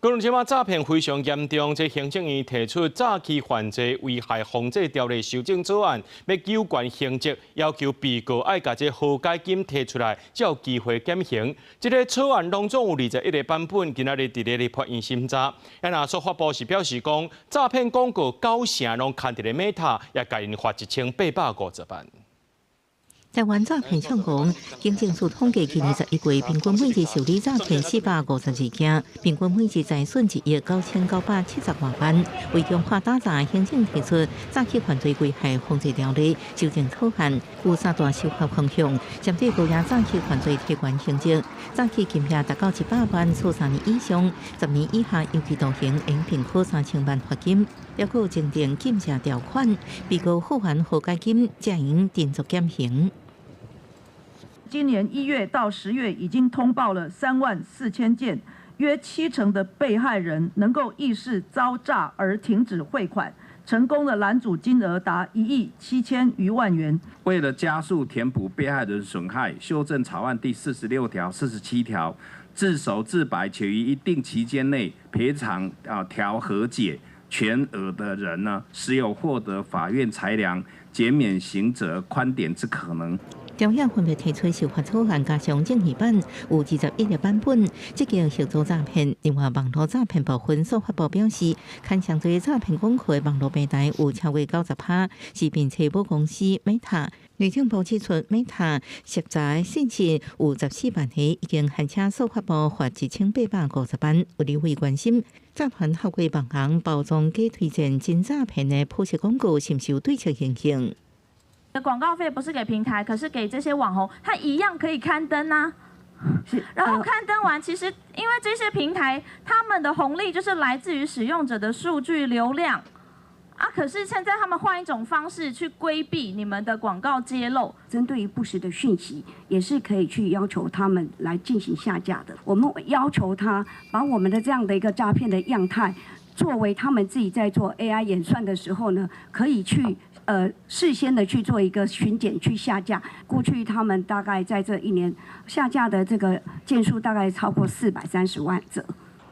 講這馬詐騙非常嚴重，這行政院提出詐欺犯罪危害防制條例修正草案，欲糾懸刑責，要求被告愛共這和解金提出來，才有機會減刑。這个草案攏總有21个版本，今仔日佇咧立法院審查。啊，若司法部是表示講，詐騙廣告九成攏牽佇咧 Meta，也共𪜶罰1850萬。台灣詐騙暢狂，警政署統計，去年11月平均每日受理詐騙452件，平均每日財損1億9970外萬。為強化打詐，行政提出詐欺犯罪危害防制條例修正草案，有三大修法方向，針對高額詐欺犯罪提懸刑責，詐欺金額達到100萬，處3年以上、10年以下有期徒刑，應併科3000萬罰金，抑閣有增訂禁食條款，被告付還和解金，才會定罪減刑。今年1月到10月，已經通報了3萬4千件，約七成的被害人能夠意識遭詐而停止匯款，成功的攔阻金額達1億7000餘萬元。為了加速填補被害人損害，修正草案第46條、47條，自首自白且於一定期間內賠償啊調和解全額的人呢，實有獲得法院裁量減免刑責寬點之可能。朝野分別提出修法草案，加上爭議版，有21個版本。這個協助詐騙，另外網路詐騙部分，司法部表示，牽上濟詐騙廣告的網路平台有超過90%是面冊母公司 Meta。內政部指出，Meta 十查信息有14萬個已經函請司法部罰1850萬。有立委關心，集團透過網紅包裝假推薦真詐騙的普及廣告，是毋是有對策情形？廣告費不是給平台，可是給這些網紅，他一樣可以刊登啊。然後刊登完，其實因為這些平台他們的紅利就是來自於使用者的數據流量啊。可是現在他們換一種方式去規避你們的廣告揭露，針對於不實的訊息，也是可以去要求他們來進行下架的。我們要求他把我們的這樣的一個詐騙的樣態，作為他們自己在做 AI 演算的時候呢，可以去事先的去做一個巡檢，去下架。過去他們大概在這一年下架的這個件數大概超過430萬則。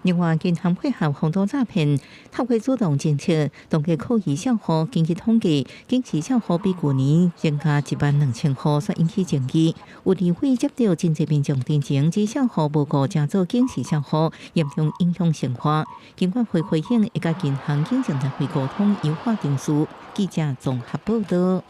另外，銀行配合防堵詐騙，透過主動偵測，凍結可疑帳戶，根據統計，警示帳戶比舊年增加1萬2千戶，煞引起爭議。有立委接著真濟民眾陳情，指帳戶無故成做警示帳戶，嚴重影響生活。金管會回應，會佮銀行警政單位溝通，優化程序。記者綜合報導。